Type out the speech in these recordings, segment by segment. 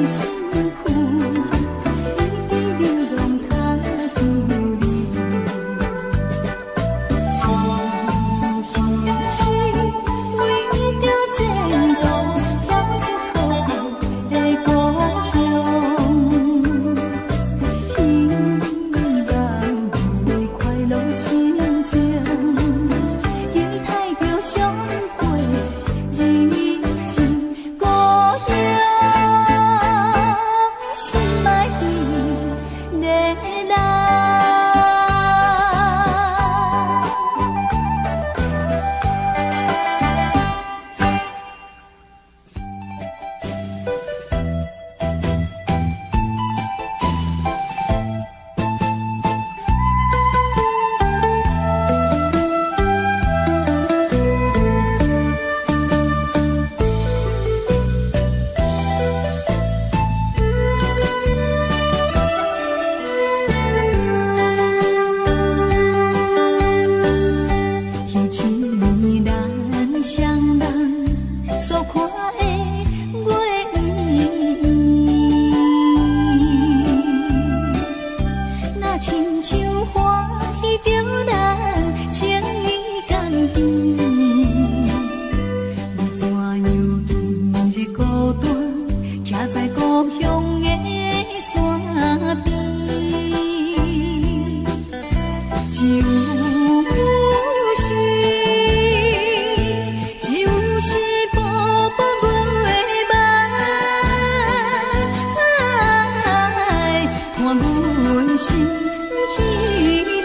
身軀，一直流浪他鄉里。是彼時為著前途，跳出好的故鄉，希望的快樂心情，期待著上過日子故鄉，心愛的人。彼一年咱雙人所看的月圓圓，若親像歡喜著咱情意甘甜。你怎樣今日孤單，徛在故鄉的山邊？只有是，只有是薄薄月梦，伴阮心稀微。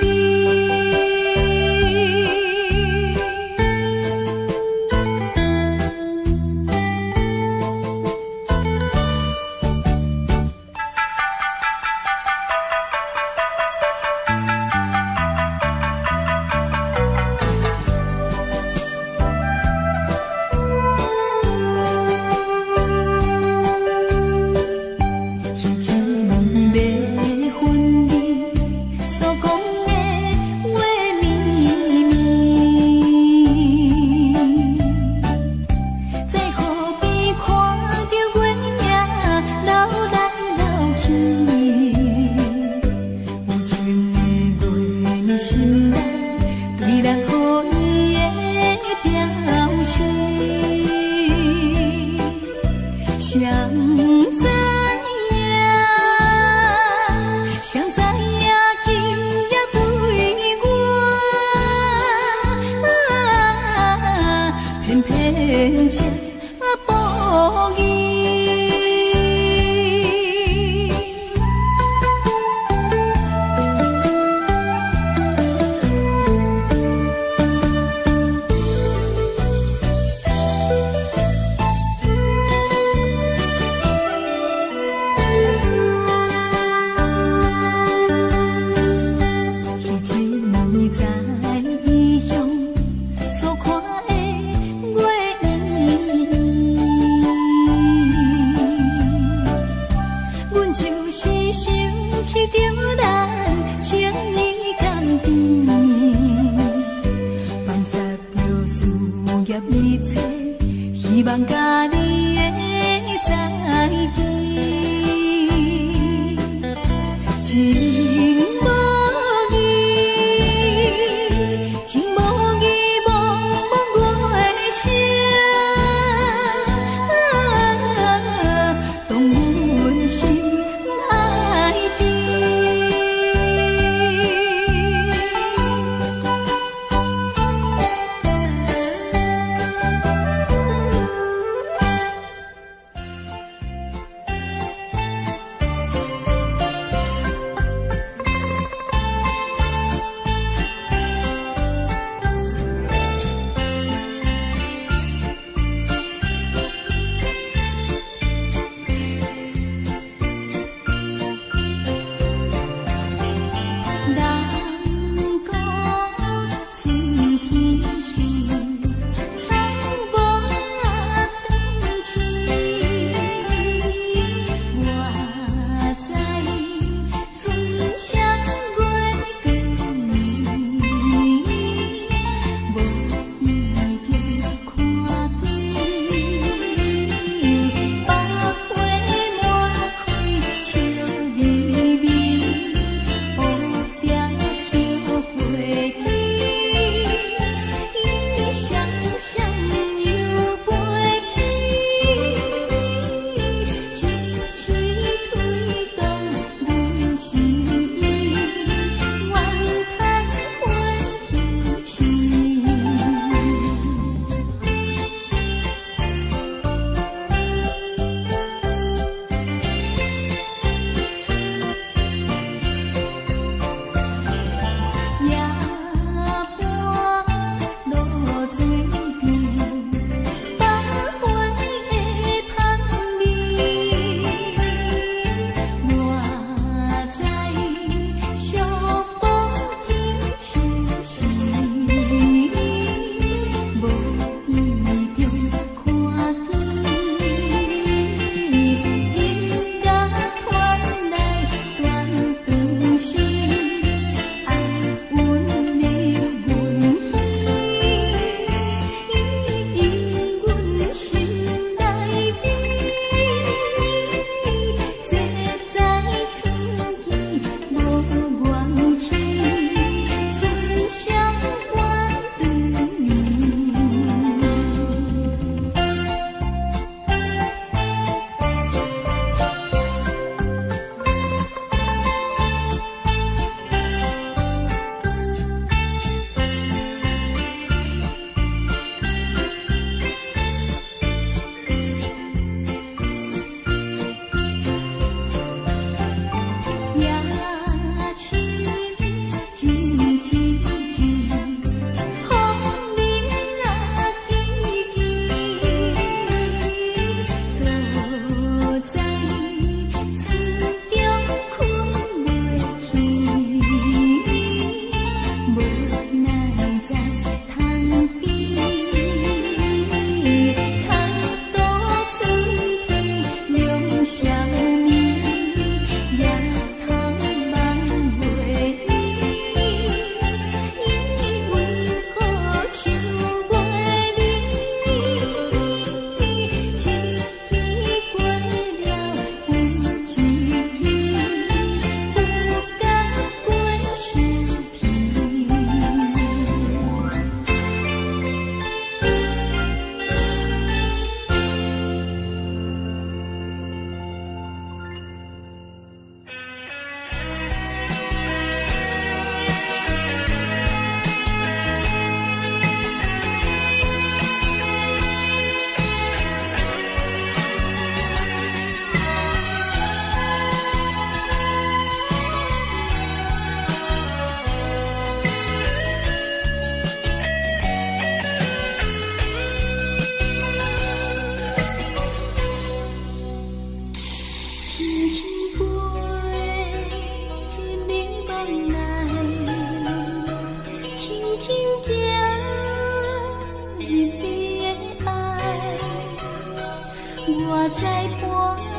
我知半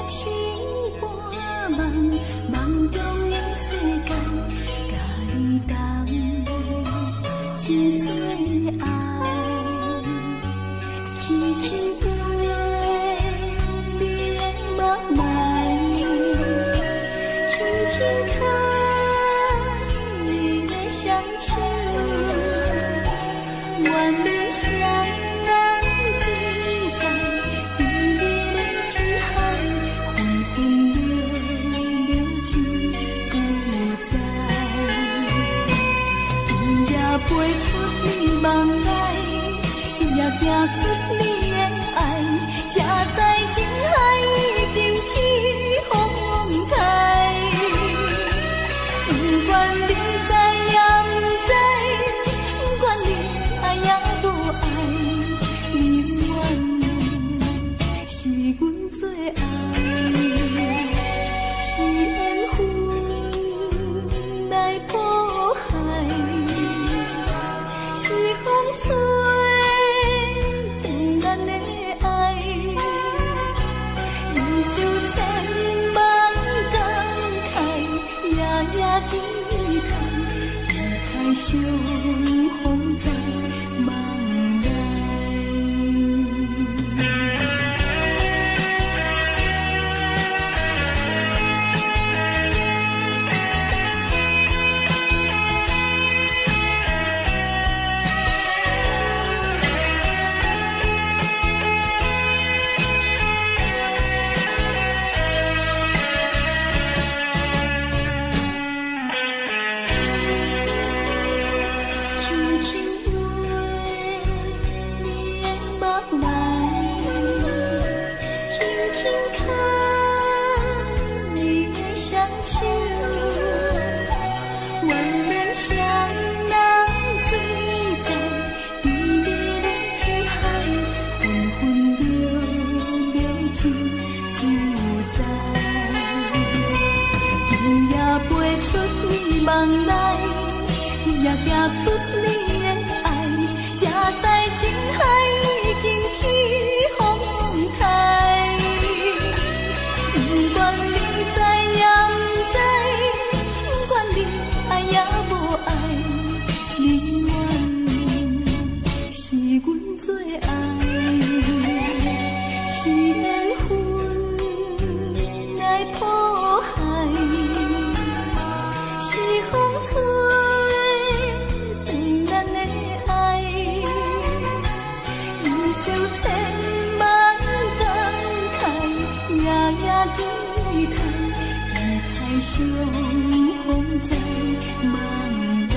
醒半夢，夢中的世界，佮你同一世愛。輕輕飛，你的目內，輕輕牽你的雙手，願你雙人自在，甜蜜的情海，分分秒秒真自在。今夜飛出你夢內，今夜行出你的愛，才知情海已經起風台。不管你知抑毋知，不管你愛抑無愛，你永遠是阮最愛，是緣分來譜海，是風吹斷咱的愛，忍受千萬感慨，夜夜期待，期待相逢在夢內。輕輕飛，你的目內，輕輕牽你的雙手，願咱雙人自在，甜蜜的情海，分分秒秒真自在。今夜飛出你夢內，今夜行出你的愛，才知情海已經起風台。不管你知抑毋知，不管你愛抑無愛，你永遠是阮最愛，是緣分來譜海，是風吹斷咱的愛，忍受千萬感慨，夜夜期待，期待相逢在夢內。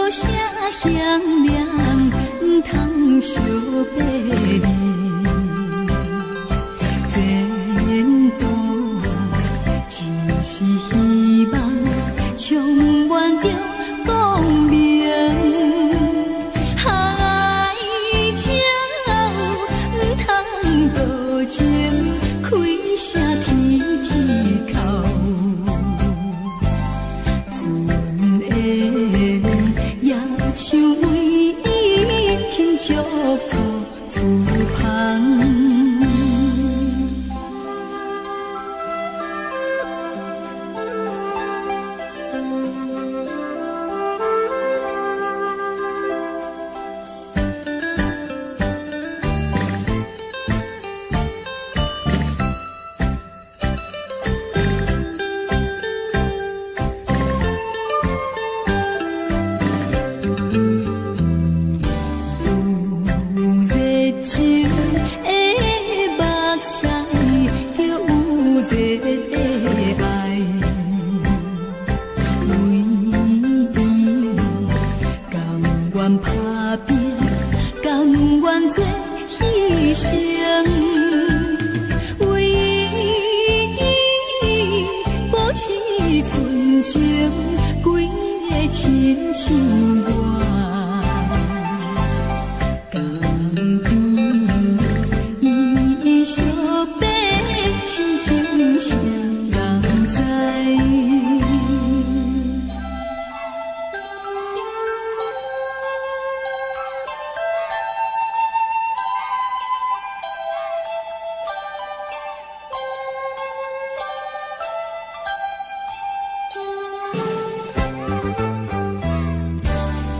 啥向量，毋通相白认。前途只是希望，充滿著光明。愛情毋通多情，開聲天天哭。船的也像為伊輕足做厝旁。有熱情的目屎，就有熱的愛。為伊甘願打拼，甘願做犧牲。為伊保持純情，規个親像我。江邊伊相爬，心情誰人知？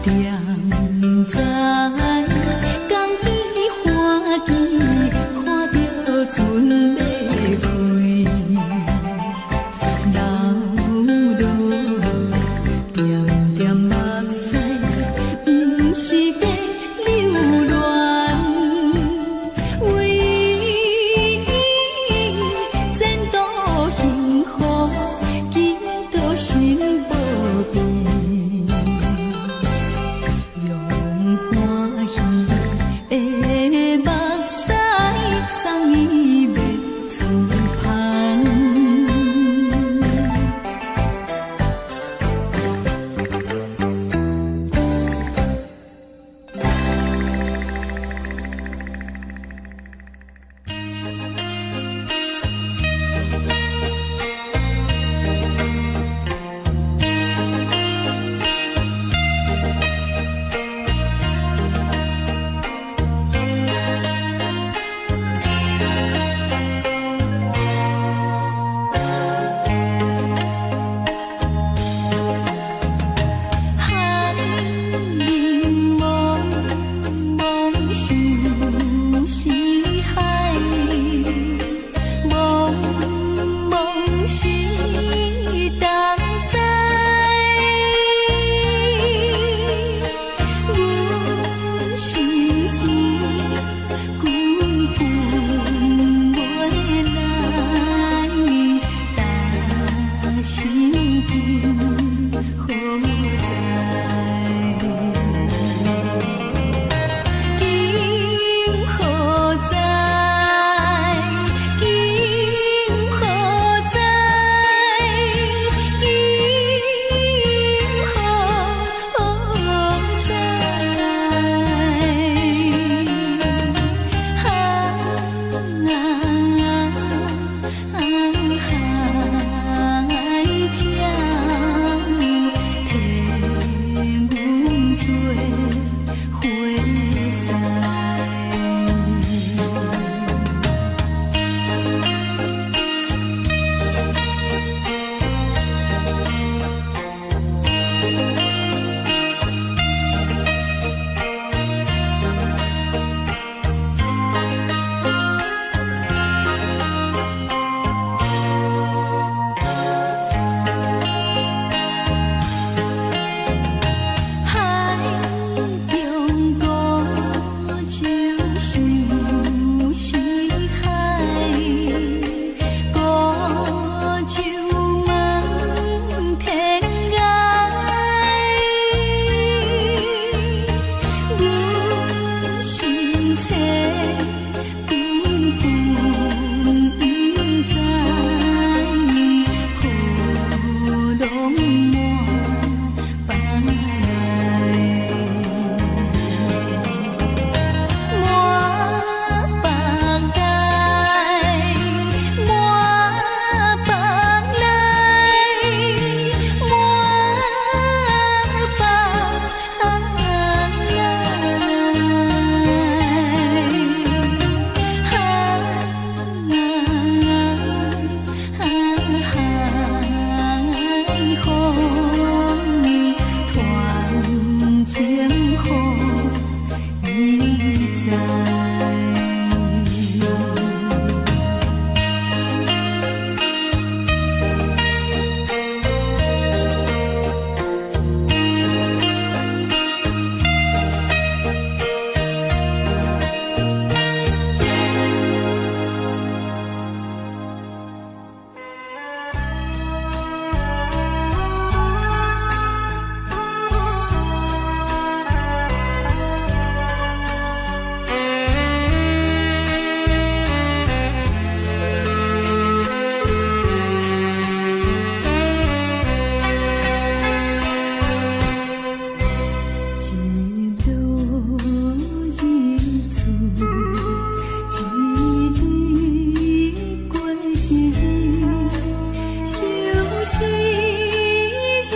踮在江邊歡喜，看著船欲開，流落點點目屎，毋是在留戀，為伊前途幸福，祈禱心無變。用歡喜的目屎送伊欲出帆。情予伊知。一落日出，一日过一日，相思日日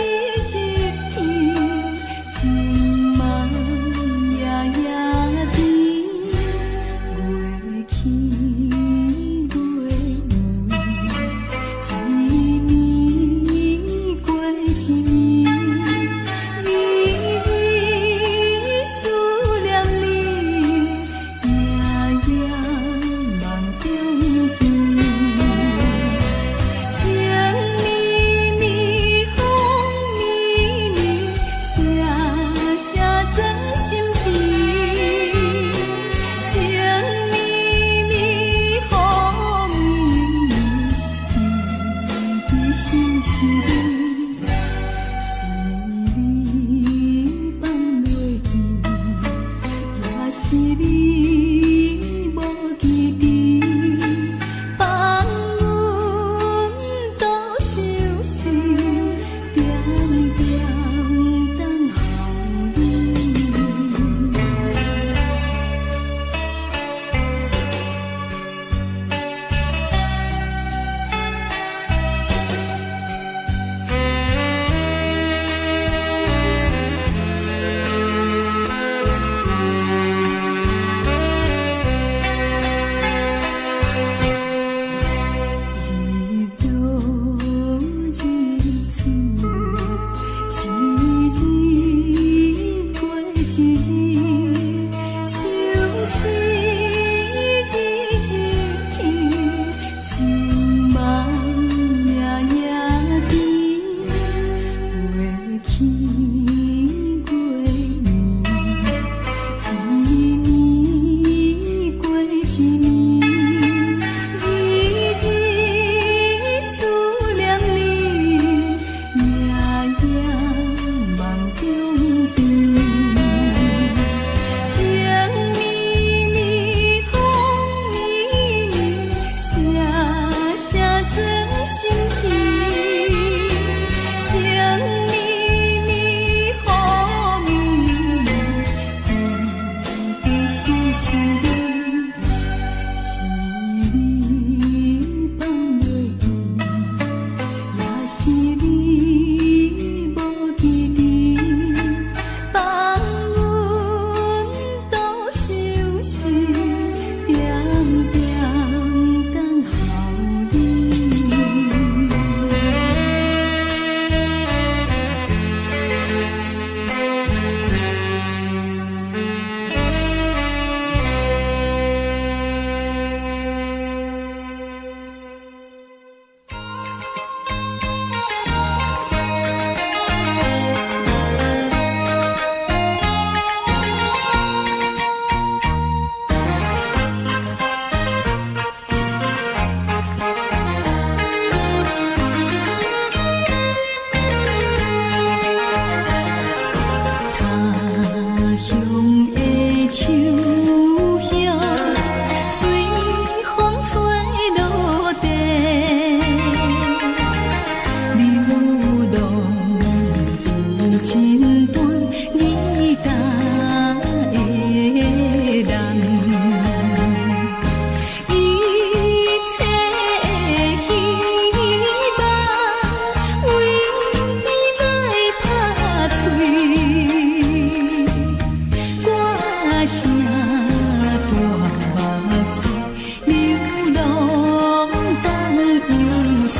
甜，情梦夜夜甜。月起月圆，一暝过一暝，日日思念你，夜夜梦中见。情绵绵，风绵绵，声声钻心脾。情绵绵，风绵绵，甜甜心是你，是你放袂记，也是你无记得，放阮独相思，点点等候你。日落日出，一日过一日，相思日日甜，情梦夜夜甜。月起月圆，一暝过一暝，日日思念你，夜夜梦中见。情绵绵，风绵绵，声声钻心脾。情绵绵，风绵绵，甜甜心是你，是你放袂记，也是你无记得，放阮独相思，点点等候你。他乡的树叶，随风吹落地，流浪有真段美丽的人。一切的希望，为你来拍碎。歌声大目屎，流浪东洋西。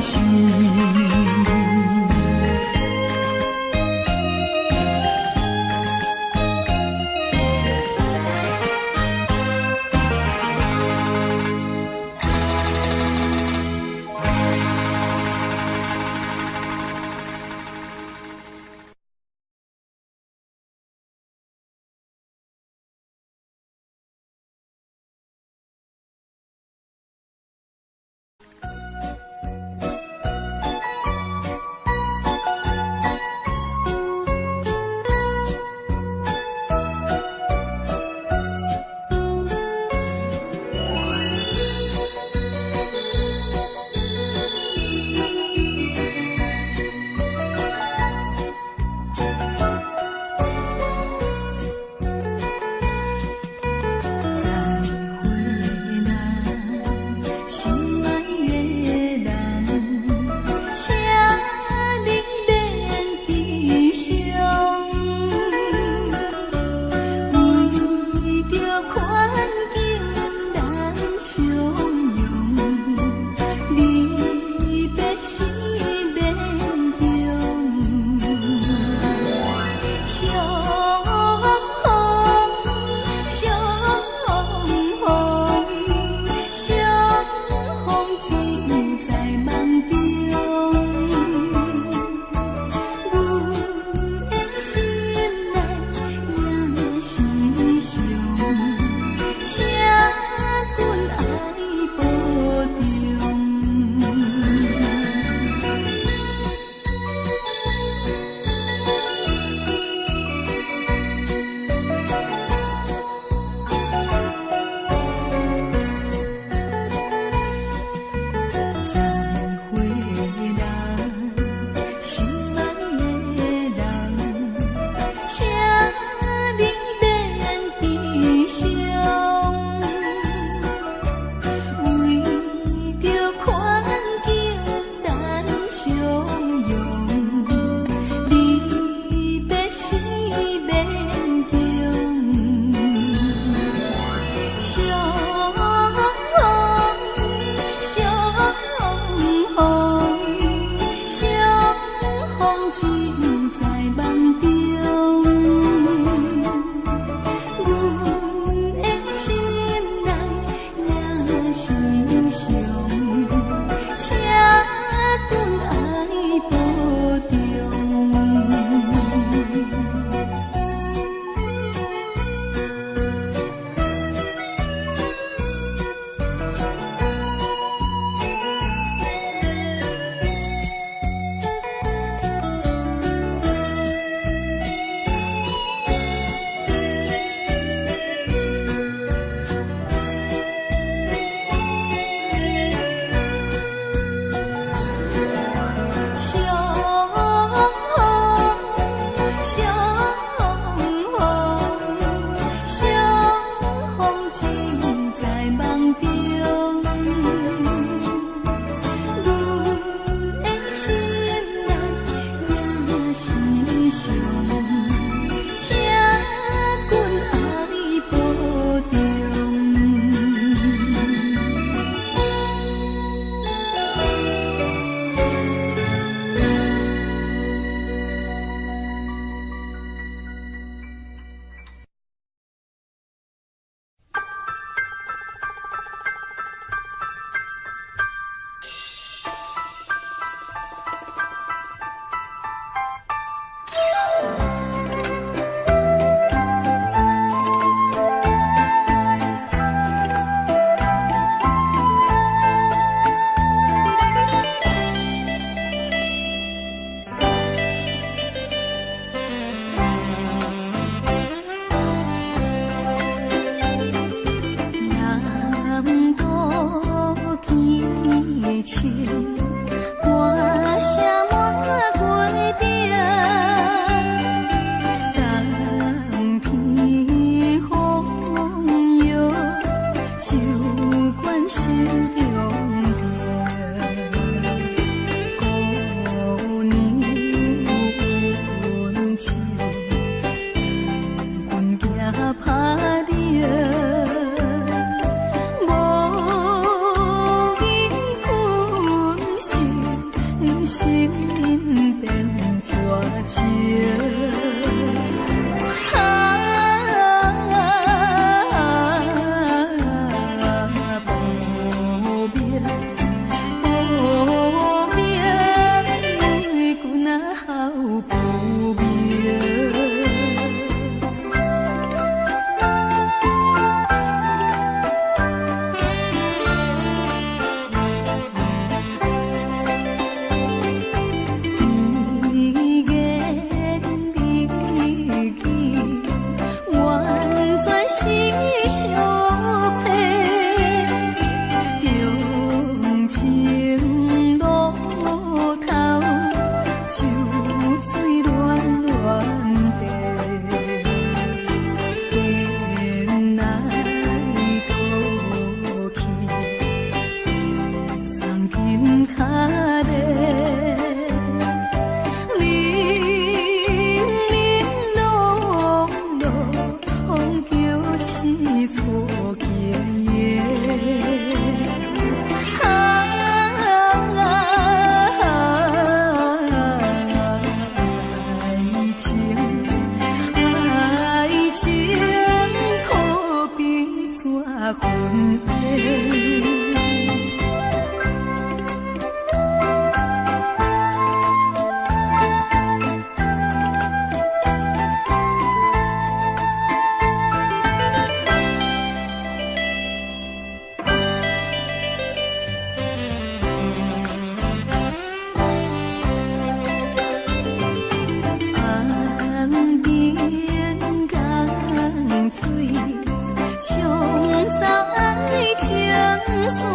死。 無心變絕情。啊，無眠無眠，每句若好不眠。甜言蜜語，完全是相騙。長情路頭，秋水暖暖地，變來倒去，送緊跤咧。零零落落，風叫刺錯經營。啊，愛情，愛情可比紙雲煙。岸邊江水，沖走愛情線。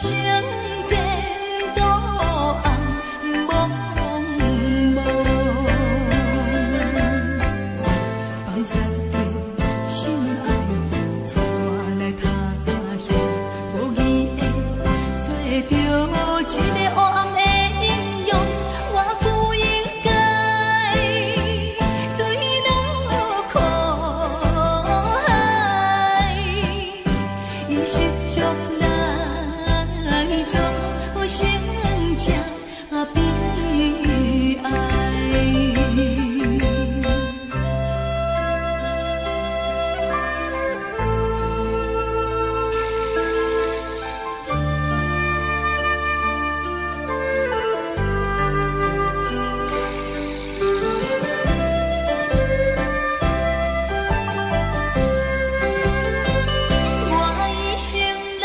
生前途暗濛濛。放杀著心愛，帶來讀歌戲，無義的做著一个黑暗的英雄，我不應該墜落苦海，以失足來造成這悲哀。我一生來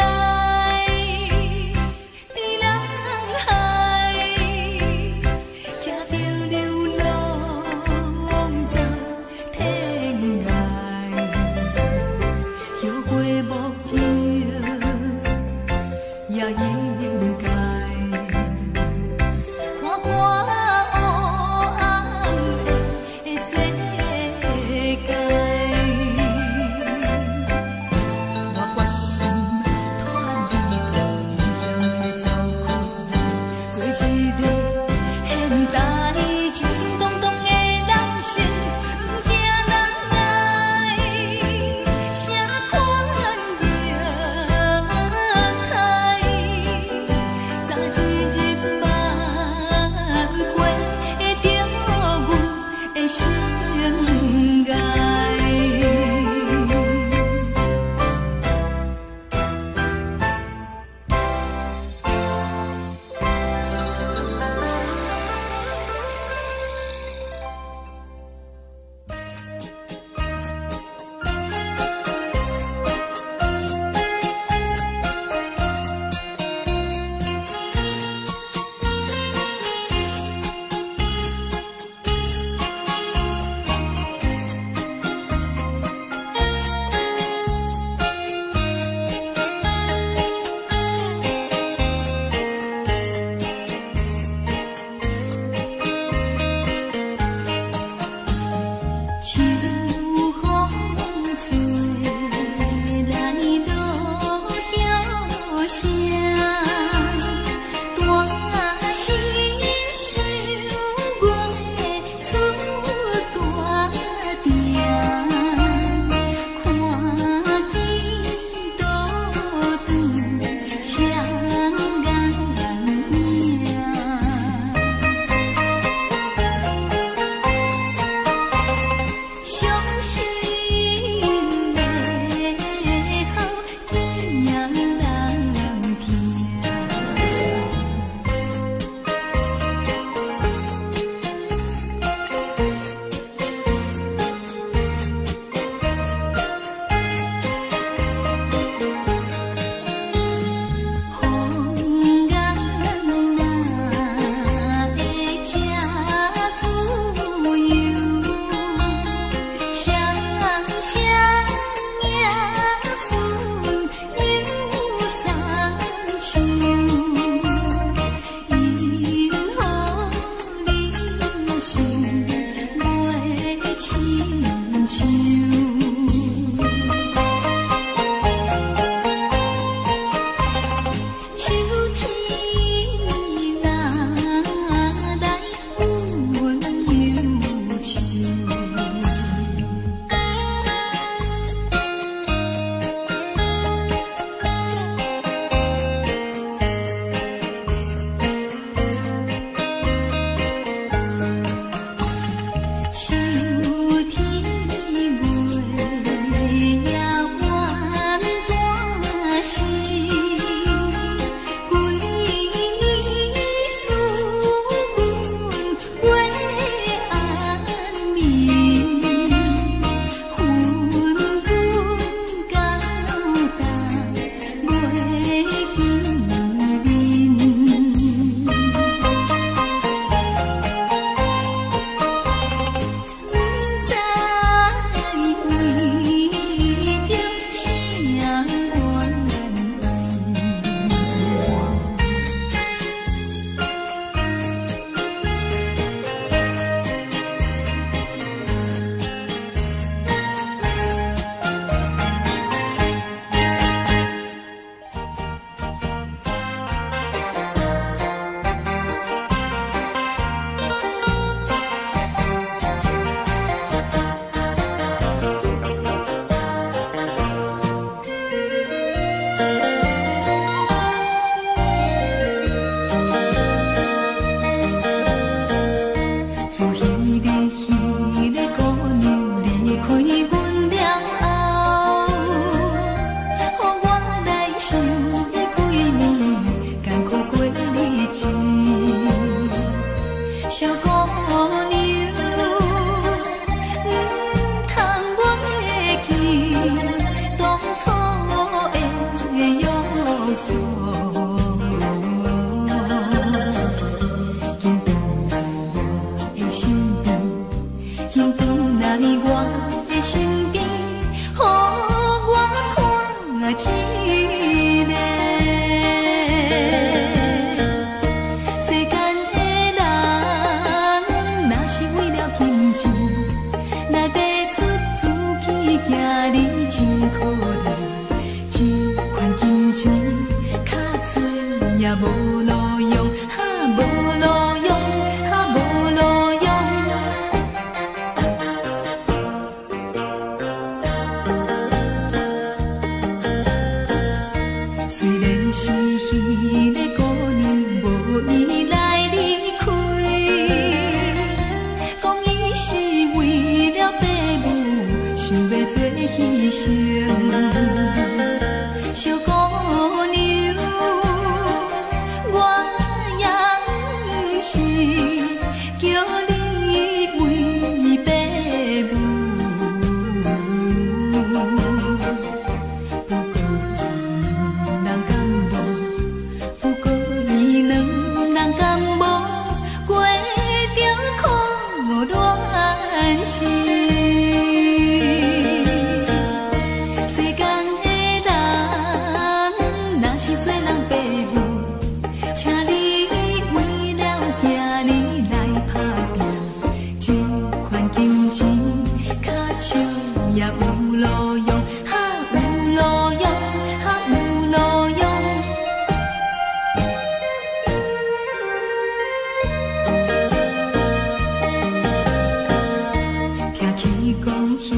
佇人海，食著流浪走天涯，後悔莫及也應該。看看黑暗的世界，我決心脫離危險的走開，做一个現代真正動動的人生，毋驚人來啥款虐待，早一日挽回著阮的生涯。秋風吹來落葉聲，大聲想月出大鼎，看見倒轉雙眼影。傷心的哭，囝人聽。風眼若會這自由，雙雙迎春又三秋，因何人生袂親像？秋天若來阮憂愁。小姑娘，毋通袂記當初的約束。緊轉來我的身邊，緊轉來我的身邊，予我看一下。世間的人，若是為了金錢來賣出自己，囝兒真可憐。這款金錢較濟也無路用，哈無路用，哈無路用。雖然是彼个姑娘無意來離開，講伊是為了爸母，想欲做犧牲。小姑娘，我也毋是叫你為爸母，不過伊兩人敢無？不過伊兩人敢無過著苦戀心？世間的人，若是做人爸母，請你為了囝兒來打拼，這款金錢較少也有路用，哈有路用，哈有路用。聽起講，彼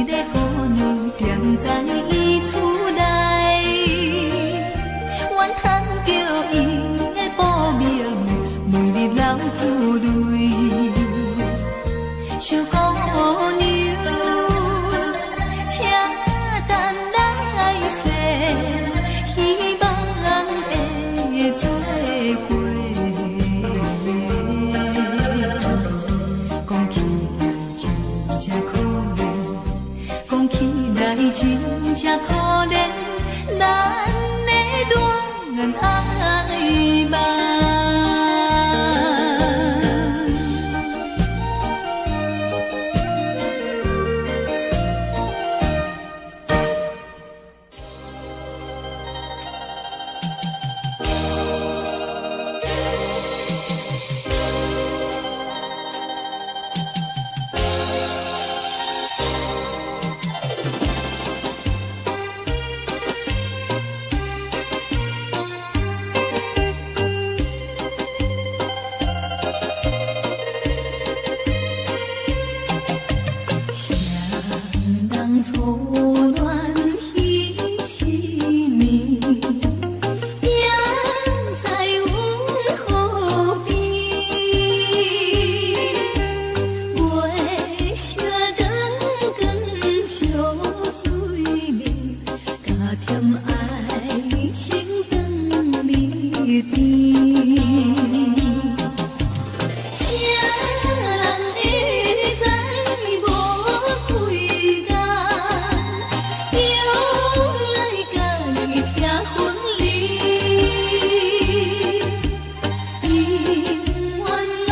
个姑娘踮在伊厝內，怨嘆著伊的薄命，每日流珠淚。小姑娘，請等來世，希望會做伙。講起來真正可憐，講起來真正可憐，咱的戀愛夢。誰人初戀彼一暝，行在阮河邊，月色光光相對面，加添愛情長日甜。誰人會知無幾工，就來共伊拆分離？姻緣人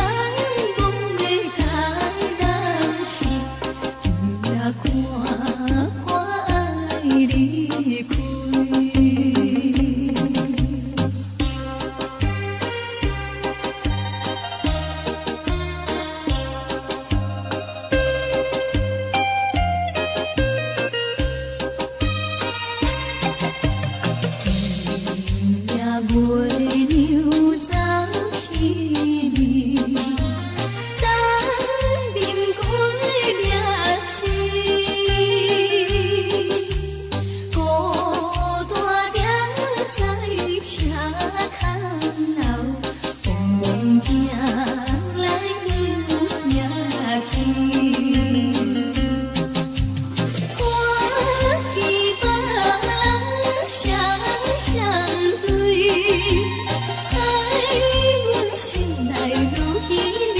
講的共人試，今夜看破愛離開。今夜月娘走彼暝，東面歸掠時，孤單踮在車窗後，茫茫行來又行去。看見別人雙雙對，害阮心內愈稀微。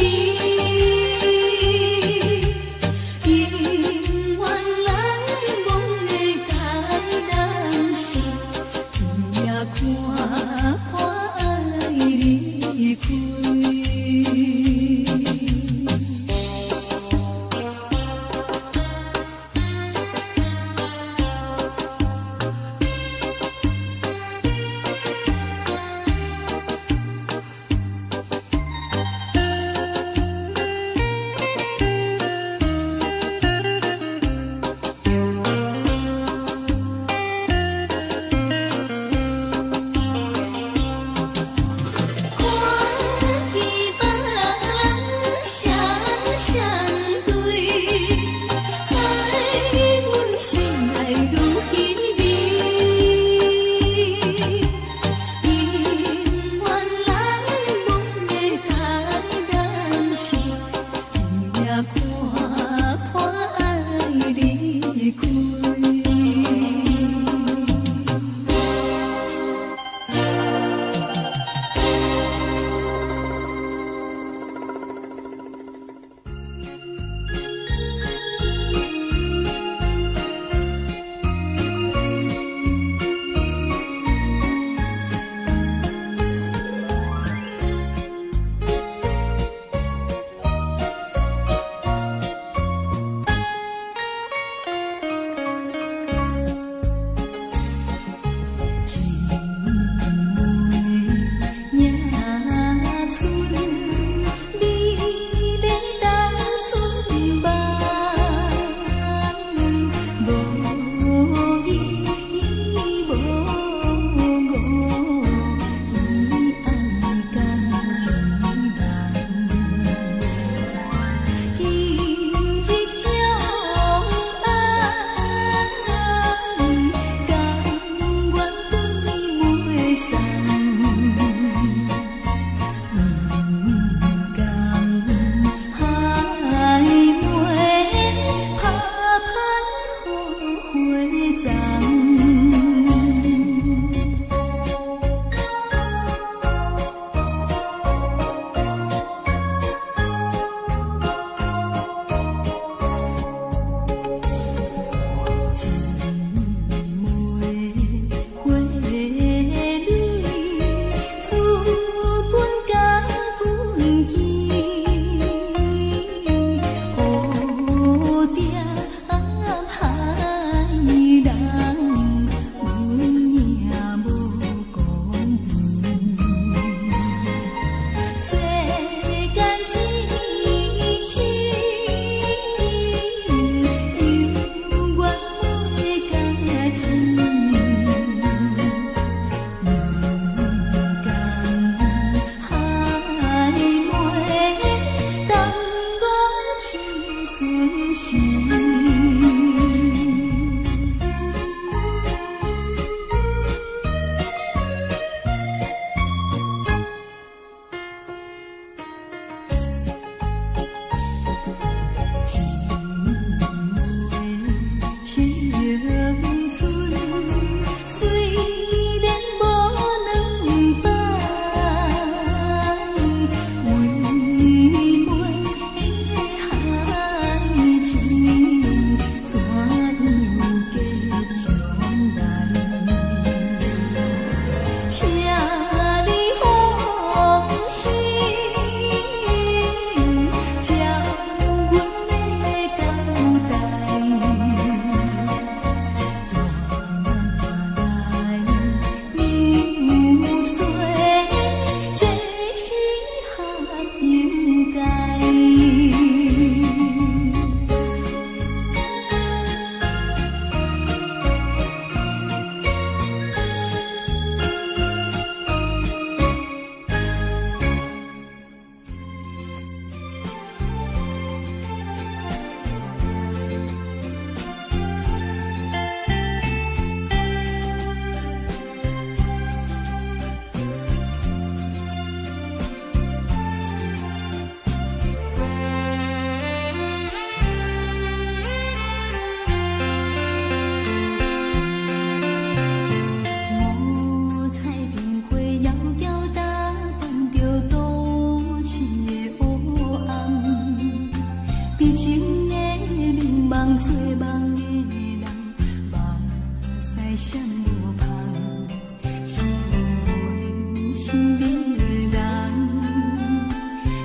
你的人，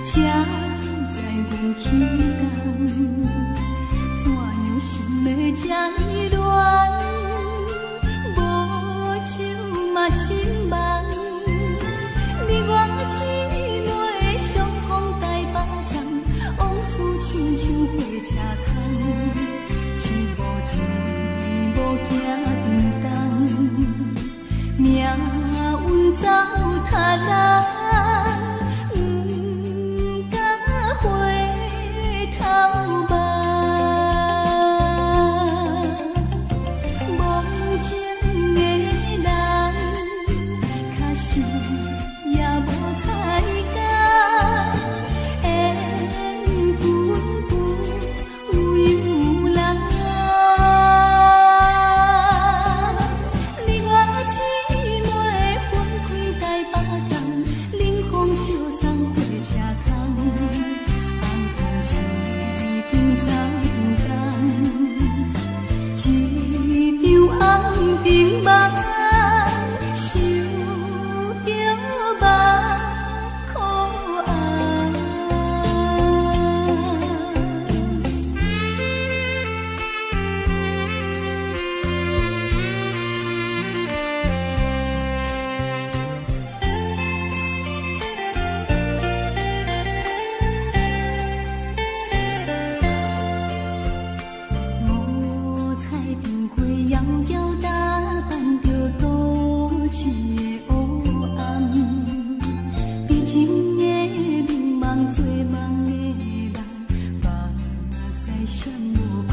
才知阮起工，怎樣心會這呢亂？無酒嘛心茫，你我姊妹相逢台北站，往事親像火車窗，一步一步行沉重，命運糟蹋人，毋敢回頭望。無情的人，確實也無彩工，緣分不由人。你我姊妹分開台北站，冷風相送火車窗，紅燈一張走長工，一場紅燈夢，想著目眶紅。五彩燈花遙遙打扮著都市的黑暗，悲情的眠夢做夢的人，目屎閃無芳。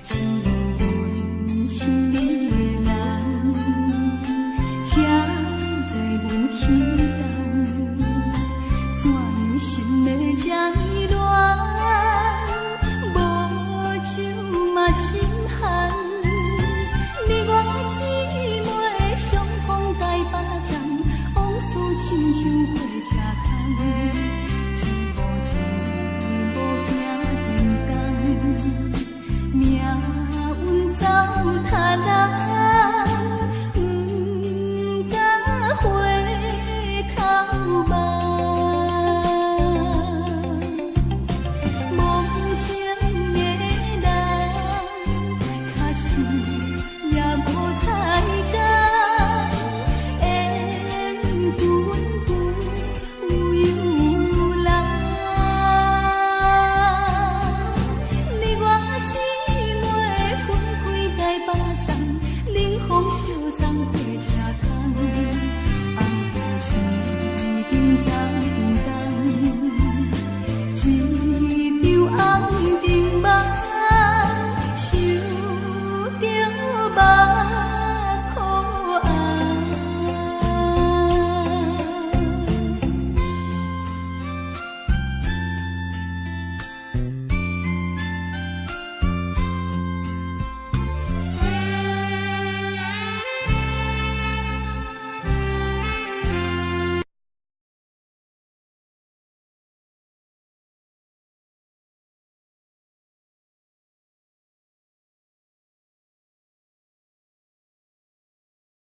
只因阮親你的人，才知阮起動，怎樣心會這呢亂？無酒嘛心寒，你我姊妹相逢台北站，往事親像火車窗，